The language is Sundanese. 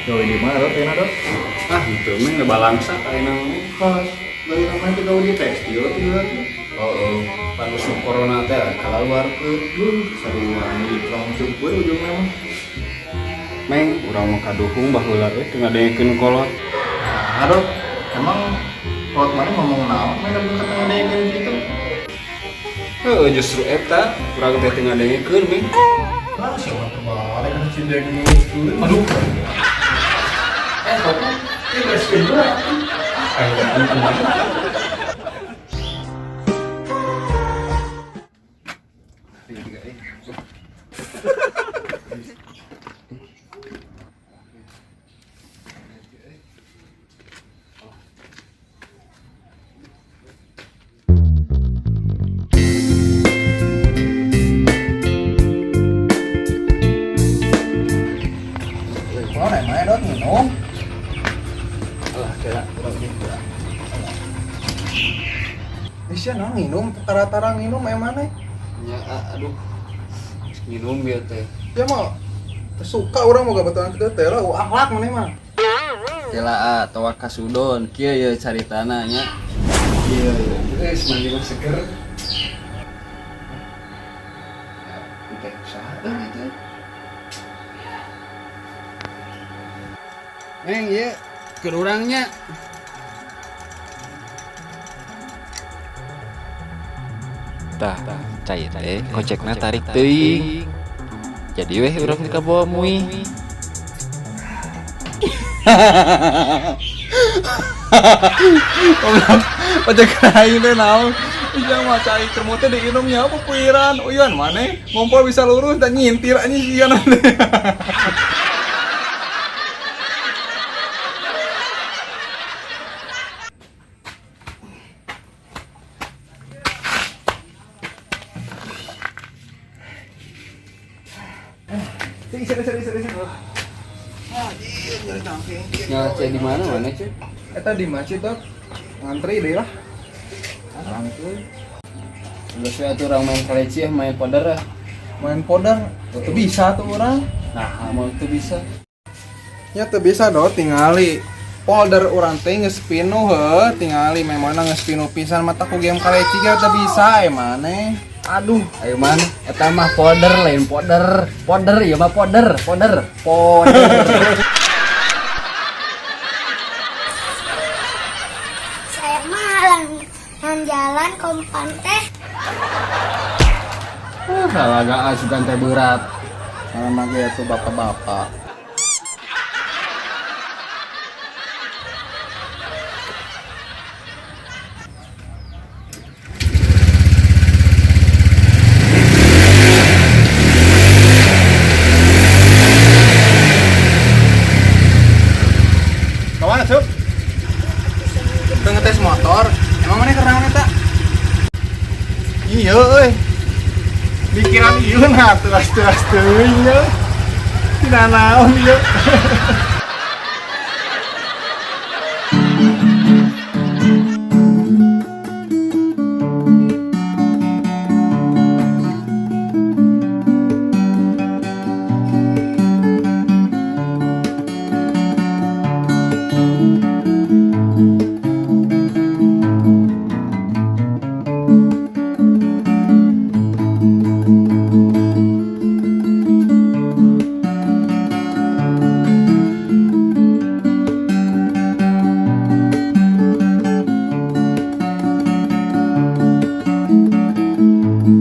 Gawe di mana Dot? Enak Dot? Ah, itu mah ngebalangsa ayeuna mah. Pas gawe namanya teh gawe di tekstil tuh ya. Oh, pan usum corona teh kalaluarkeun. Duh, sarua di langsung gue ujungnya mah. Meng, urang mah kaduhung baheula teh teu ngadengekeun kolot. Nah, Dot, emang kolot mana ngomong naon main kata ngadengekeun gitu? Heeh, justru eta urang teh teu ngadengekeun, Meng. Ah, siapa kebalik kan si dengekeun. Aduh. Eh, kok ini beres kedua. Ayo, Mana emangnya Dot minum? Alah, kira urang gitu. Ih, naon minum, tara-tara minum emang Ya, aduh. Minum bieu teh. Ya mah suka orang mau gabatuan kitu teh lah, akhlak maneh mah. Kela atawa kasudon kieu ye caritana nya. Iya, iya. Eh, mandi mah seger. Ya, teh usaha euy itu. Neng, ieu keur urangnya. Tah, cai teh kocekna tarik teuing. Jadi weh urang dikabawa mui. Pajak aing teh naon? Iya mah cai kermutnya diinumnya apa puiran? Uyan maneh ngompol bisa lurus dan nyintir anjing sieun nanti. Nya cai di mana mana cuy? Eta di masjid Dot. Ngantri deh lah. Geus we atuh urang main kaleci ya, main poder ah. Main poder, teu bisa tuh orang. Nah, mau teu bisa. Ya teu bisa Dot, tingali. Folder urang teh geus pinuh heuh, tingali memangna geus pinuh pisan mata ku game kaleci ge teu bisa maneh. Aduh, ayo man, eta mah poder lain poder. Poder ieu mah poder, poder, poder. Saya mah jalan kompan teh. Lalaga asukan teh berat. Mana ge tuh bapak-bapak. Kemana, Cup? Kita ngetes motor. Emang mana kerangan eta? Iya, euy. Pikiran ieu nah teras-teras teuing ieu. Tina naon ieu.